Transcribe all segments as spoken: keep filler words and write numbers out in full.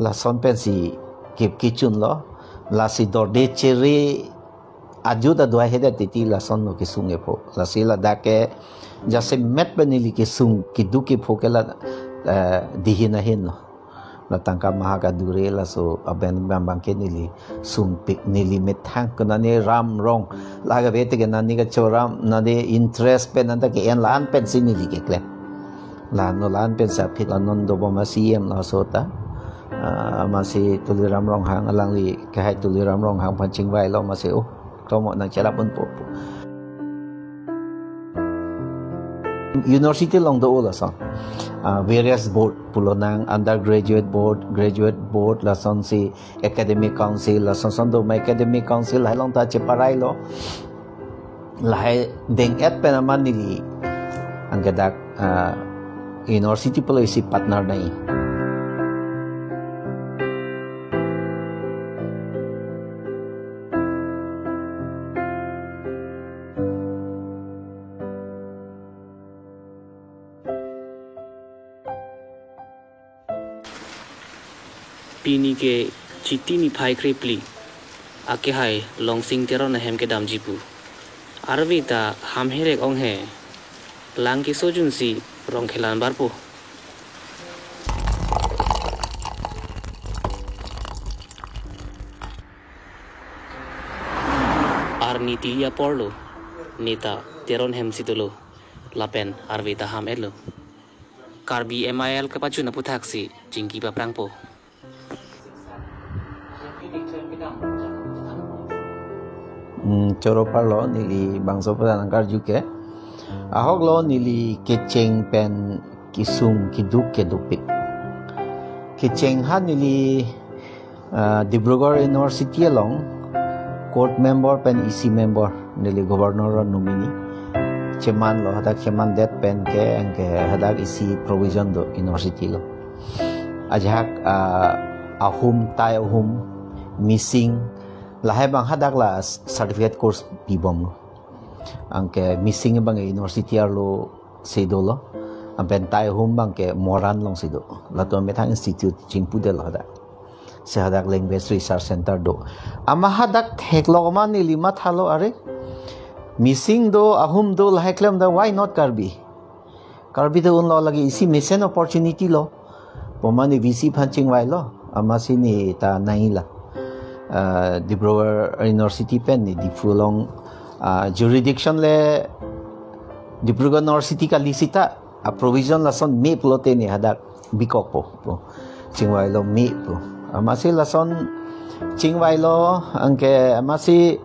Lason pensi kip kichun lo, lasi dorde chere ajut aduai hedet titi lasonlo kesung epho. Lasi ladak ke jasemet pen neli kesung keduk kepho ke la, eh, dihin ahin lo. La tangka maha kadure laso aben bang bang ke neli sungpik, neli methang kenani ram rong. Laga bete ke nani kachoram, nani interest pen anta ke-en la-an pensi neli keklem. La-an lo la-an pensi aphi la non dobom a-C E M laso ta. Ah, amatsi Tuliram Ronghang, alangli kehai Tuliram Ronghang aphan chingvailo amatsi, oh, kromo nangcherap unpo pu. University along do lason. Ah, various board pulo nang, undergraduate board, graduate board, lasonsi academic council, lason son do ma academic council lahai along ta cheparailo. Lahai deng-et pen amat neli anke dak, ah, university pulo isi partner nai. Pini ke Chiti niphai krephli, akehai Longsing Teron ahem kedamji pu. Arve ta ham herek ong he, lang kesojunsi rong khelan barpo. Arni ti aporlo, neta Teron hemsi dolo, lapen arve ta ham etlo. Karbi M I L kepachun aputhaksi chingki paprangpo. Hmm, choro parlo neli bangso pura nangkarju ke. Ahok lo neli kecheng pen kesung keduk kedukpik. Kecheng ha neli, ah, Dibrugarh University along court member pen E C member neli governor nominee. Chemanlo, hadak chemandet pen ke anke hadak isi provision do university along. Ajahak, ah, ahum, tai ahum, mising, lahai bang hadak la certificate course pibomlo. Anke mising bang university arlosi dolo. Anpen tai ahum bang ke Moran alongsi do. Latum methang institute chingpudetlo hadak. Si hadak language research center do. Amat hadak theklok amat neli mathalo, are, mising do, ahum do, lahai klem do, why not Karbi? Karbi do unlo, lake isi mesen opportunity lo pu amat ne V C aphan chingvailo, amatsi neta naila. Ah, Dibrugarh University pen ne Diphu along, ah, jurisdiction le Dibrugarh University kali seta, a-provision lason me pulote ne hadak bikokpo pu. Chingvailo me pu. Amatsi lason chingvailo anke amatsi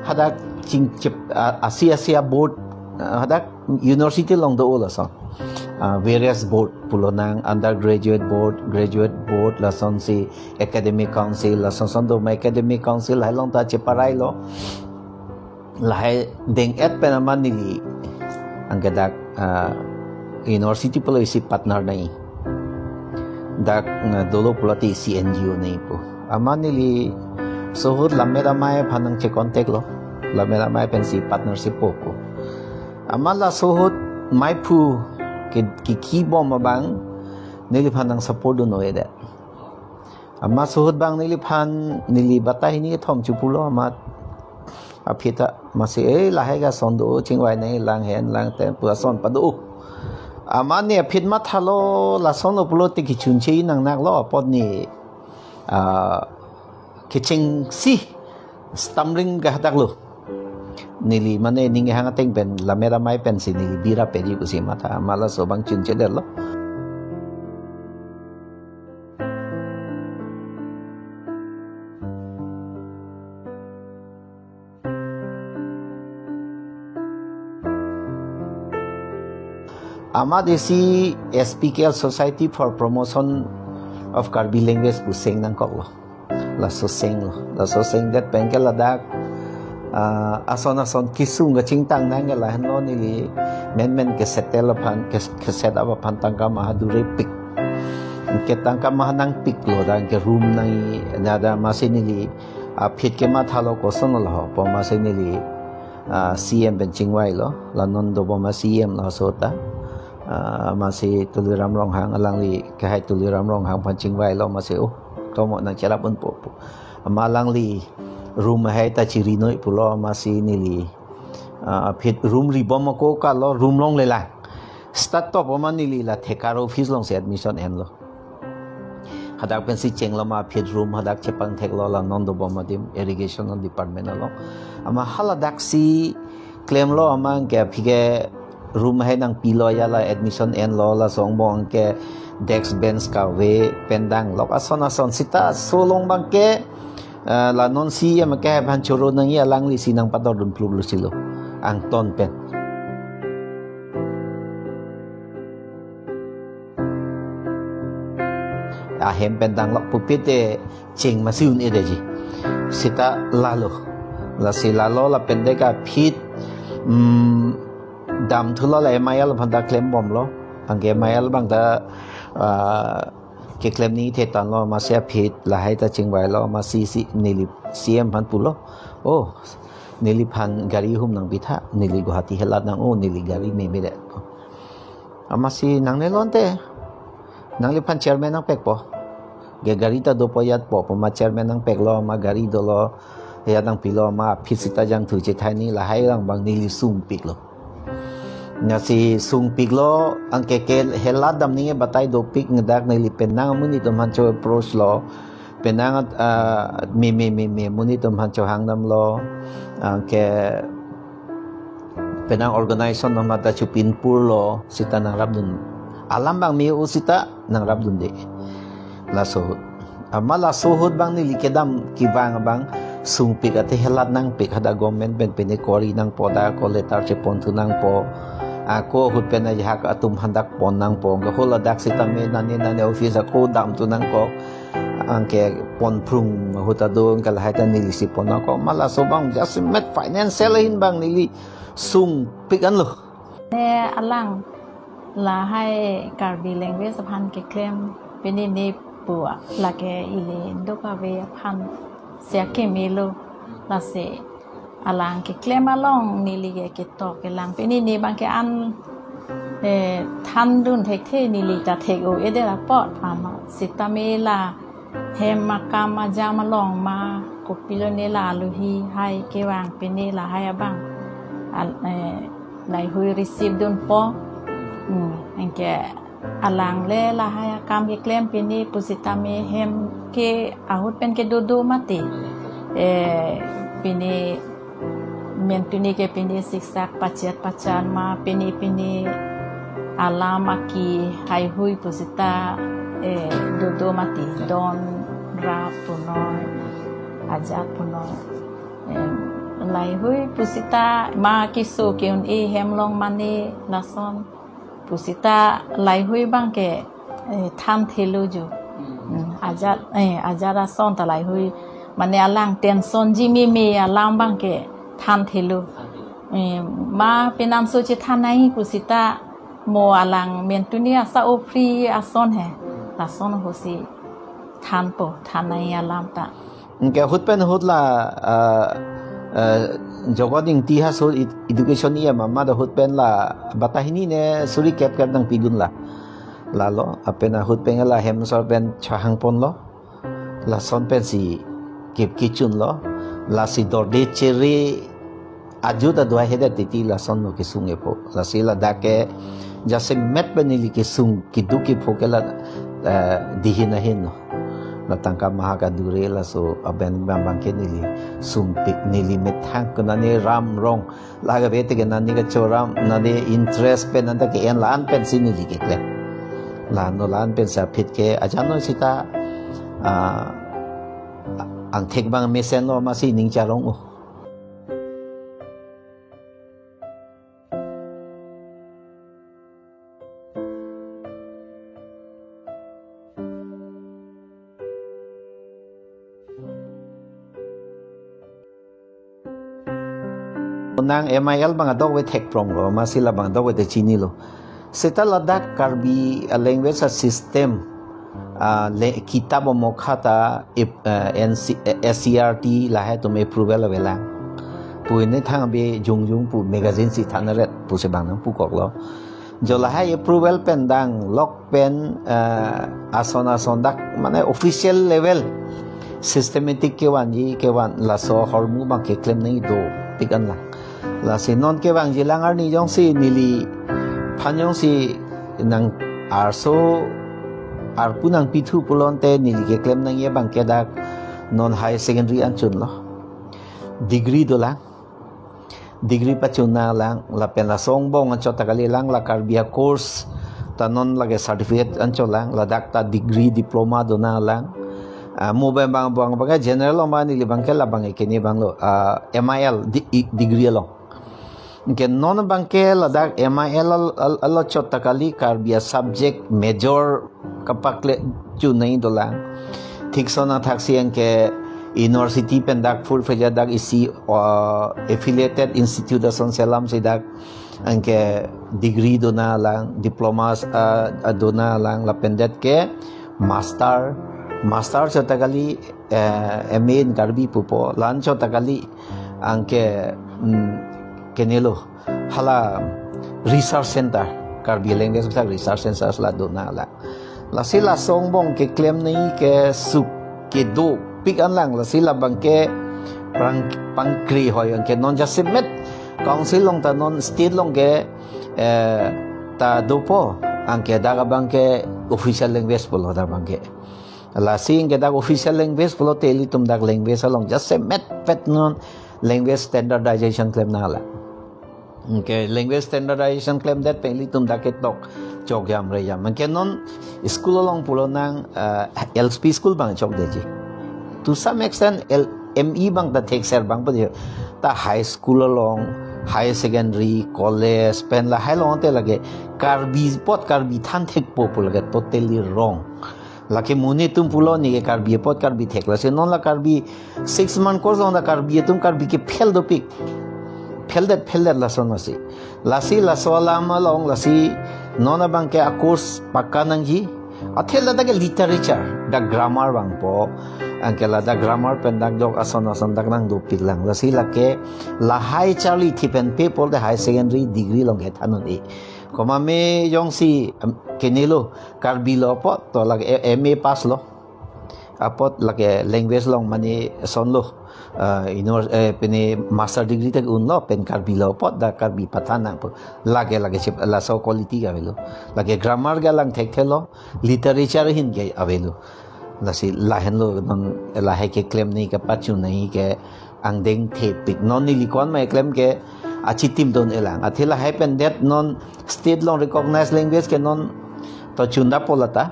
hadak ching chip, a-, asi asi a-board, ah, hadak university along do lason. Ah, various board pulo nang, undergraduate board, graduate board, lasonsi academic council, lason son do ma academic council lahai along ta cheparailo. Lahai deng-et pen amat neli anke dak, ah, university pulo isi partner nai. Dak, ah, dolo pulote isi N G O nai pu. Amat neli sohut Lammet Amei aphan nangche-contact lo. Lammet Amei pensi partnership po pu. Amat laso ahut maiphu ke, ke kibom abang neliphan nang support dun-oedet. Amat sohut bang neliphan, neli batai hini kethom chepulo amat. Aphi ta amatsi, eh, lahai ke ason do, chingvai nai, lang hen, lang ten pu ason pado. Amat ne aphi mathalo, lasonlo pulote kechunche nangnaklo, apot ne, ah, kechengsi stumbling ke hadak lo. Neli mane ning hang ateng pen Lammet Amei pensi neli bira peri pusi matha, amat laso abang chunchedetlo. Amat isi S P K L, Society for Promotion of Karbi Language pu seng nangkoklo. Laso senglo. Laso sengdet pen ke ladak, ah, ason ason kesung kachingtang nang ke lahenlo, neli menmen ke-settle aphan, ke, ke-set up aphan tangka maha durepik. Ke tangka maha nangpiklo, dak ke room nang-i, nada amatsi neli aphi ke mathalo, kosonlo pu amatsi neli, ah, C M pen chingvailo, la non dobom a-C M laso ta. Ah, amatsi Tuliram Ronghang, alangli kehai Tuliram Ronghang aphan chingvailo, amatsi, oh, tomo nangcherap unpo pu. Amat alangli room ahai ta chiri noi pulo, amatsi neli, ah, aphi room ribom ako kalo, room longlelang. Start top amat neli la thekar office alongsi admission enlo. Hadak pensi chenglo amat aphi room hadak chepangtheklo, la non dobom adim irrigation department along. Amat haladaksi klemlo, amat anke aphi ke room ahai nangpilo, ya la admission enlo, laso angbong anke desk bench kave pen danglok ason ason sita solong abangke, eh, la non C E M ke aphan choro nangji, alanglisi nangpadordun pluplo silo angton pen. Ahem pen danglok pupi te cheng masi un-eji. Sita lalo. Lasi lalo lapen deka aphi, mm, damthulo, la M I L aphan ta klembomlo. Anke M I L abang ta, ah, keklem nangji thetanlo, amatsi aphi lahai ta chingvailo, amatsi si neli C E M aphan pulo. Oh, neliphan gari ahum nangpitha, neli Guwahati helat nang-o, neli gari memedet. Amatsi nangne lonte, nangliphan chairman nangpekpo. Ke gari ta dopo ajatpo pu amat chairman nangpeklo, amat gari dolo, ajat nangpilo, amat aphi sita jangthu chethaini, lahai lang abang neli sungpiklo. Lasi sungpiklo, anke ke helat dam nangji batai dopik, ngedak neli penang amonit atum aphan cho-approach lo. Penang, ah, me, me, me, me, amonit atum aphan chohang damlo. Anke penang organization atum aphan ta chopinpurlo, sita nangrapdun. Alam abang me-o sita nangrapdunde. Laso ahut. Amat laso ahut abang neli kedam kevang abang sungpik ate helat nangpik, hadak government pen pine kori nangpo, dak ako letter cheponthu nangpo. Ako ahut pen ajahak atum hadak pon nangpo. Anke haladak sitame nane nane office ako damthu nangkok. Anke ponphrung ahut adon, anke lahai ta nelisi pon nangkok. Amat laso abang jasemet financial ahin abang neli sungpik anlo. Ne alang lahai Karbi language aphan keklem pini ne pu lake ili duk ave aphan si akemelo, lasi alang keklem along neli ke ketok kelang pini ne abangke an, eh, thandun thekthe, neli ta thek-o-edet apot amat sitame la hem akam ajam along ma kopilo ne la alohi hai kevang pini lahai abang al-, eh, laihui receive dunpo. Hmm, anke alang le lahai akam keklem pini pusitame hem ke ahut pen ke dodo mati. Eh, pini mentuni ke pini siksak pachet pachan ma pini pini alam aki haihui pusita, eh, dodo mati, don ra punoi, ajat punoi. Em, laihui pusita ma keso ke-un-e hem along mane lason pusita laihui abangke, eh, thanthelo jo. Hmm, ajat, eh, ajat ason ta laihui. Mane alang tensionji meme alam abangke thanthelo. Eh, ma penamso chethan nangji pusita mo alang mentuni asa o free ason he. Lason ahutsi thanpo, than nangji alam ta. Anke ahut pen ahut la, ah, ah, Jogot Ingti ha sur ed-, education E M amat ahut pen la batai hini ne suri kep kep nangpidun la. Lalo, lapen ahut pen la hem asor pen chahang ponlo. Lason pensi kep kechunlo. Lasi dorde chere ajut aduai hedet titi lasonlo kesung-epo. Lasi ladak ke jasemet pen neli kesung keduk kepho ke la, eh, dihin ahin lo. La tangka maha kadure, laso aben abang abangke neli sungpik, neli methang ke nane ram rong. Lake bete ke nane kechoram, nane interest pen nanta ke-en la-an pensi neli keklem. La-anlo la-an pensi aphi ke ajat noi sita, ah, angthek abang mesenlo amatsi ning charong-o. Nang M I L abang adokave thekpronglo, amatsi labang adokave ta chinilo. Seta ladak Karbi, ah, language asystem, ah, le, kitap amokha ta ip-, ah, N C, eh, S C R T lahai atum approval avelang. Pu ne thang abi jongjong pu magazine si than ret pusi bang nangpukoklo. Jo lahai approval pen danglok pen, eh, ason ason dak mane official level systematic kevanji kevan laso ahormu abang keklem nangji dopik anlang. Lasi non kevangji alang arni jongsi neliphan jongsi nang arso arpu nangpithu pulote neli keklem nangji abang ke dak non higher secondary anchot lo. Degree dolang. Degree pachun nanglang, lapen laso angbong anchot ta kali lang, la Karbi a-course ta non lake certificate anchot lang, ladak ta degree diploma do nanglang. Ah, mo abang abang abang abang general along abang neli abang ke labang ke kene abang lo, ah, M I L di, i, degree along. Anke non abang ke ladak M I L al, al, alo chot ta kali Karbi a-subject major kapakle chun nangji dolang. Thik ason athaksi anke university pen dak full fledged dak isi, uh, affiliated institute ason selam si dak anke degree do nanglang, diplomas, uh, do nanglang lapen det ke master, master chot ta kali, eh, M A in Karbi pupo, la-an chot ta kali anke, mm, kenelo hala research center, Karbi language sak research center la do nanglang. Lasi laso angbong keklem nangji ke suk kedopik anlang, lasi labang ke prang pangkri hoi anke non jasemet council along ta non state along ke, eh, ta dopo anke dak abang ke official language pulo dak abang ke. Lasi anke dak official language pulote ilitum dak language along jasemet pet non language standardization klem nanglang. Anke language standardization klemdet pen ilitum dak ketok chok jam re jam. Anke non school along pulo nang, eh, L P school abang chokdeji. To some extent, L-, M E abang ta thekser abang padi. Ta high school along, higher secondary, college, pen lahai along te lake Karbi apot Karbi than thekpo pu lake totally wrong. Lake monit atum pulo neke Karbi apot Karbi thek. Lasi non la Karbi six month course along ta Karbi atum Karbi ke fail dopik. Fail det, fail det lason lasi. Lasi laso alam along lasi non abang ke a-course pakka nangji. Athe ladak ke literature, dak grammar abang po. Anke ladak grammar pen dak dok ason ason dak nangdopik lang. Lasi lake lahai charli thi pen pe pulote higher secondary degree along ke than un-e. Komat me jongsi, em, kenelo Karbi lo apot to lake M A pass lo. Apot lake language along mane ason lo. Ah, inor, eh, pine master degree ta un-e lo pen Karbi lo apot dak Karbi pathan nangpo. Lake lake chip laso quality ke avelo. Lake grammar ke lang thekthe lo, literature ahin ke avelo. Lasi lahenlo non lahai keklem nangji kapachun nangji ke angdeng thepik. Non neli konma keklem ke achitim don-e lang. Athe lahai pen det non state along recognized language ke non to chun dapo lata.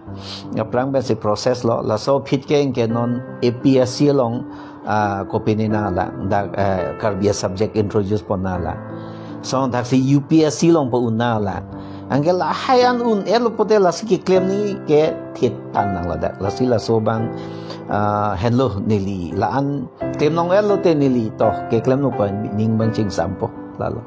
Aphrang pensi process lo. Laso aphi ke anke non A P S C along, ah, kopine nanglang. Dak, eh, Karbi a-subject introduce pon nanglang. Lason athaksi U P S C along po un nanglang. Anke lahai an un-elo pulote lasi keklem nangji ke thit tan nang ladak. Lasi laso abang, ah, henlo neli la-an klem nong-elo te neli to keklem nangpo, ning abang chingsampo lalo.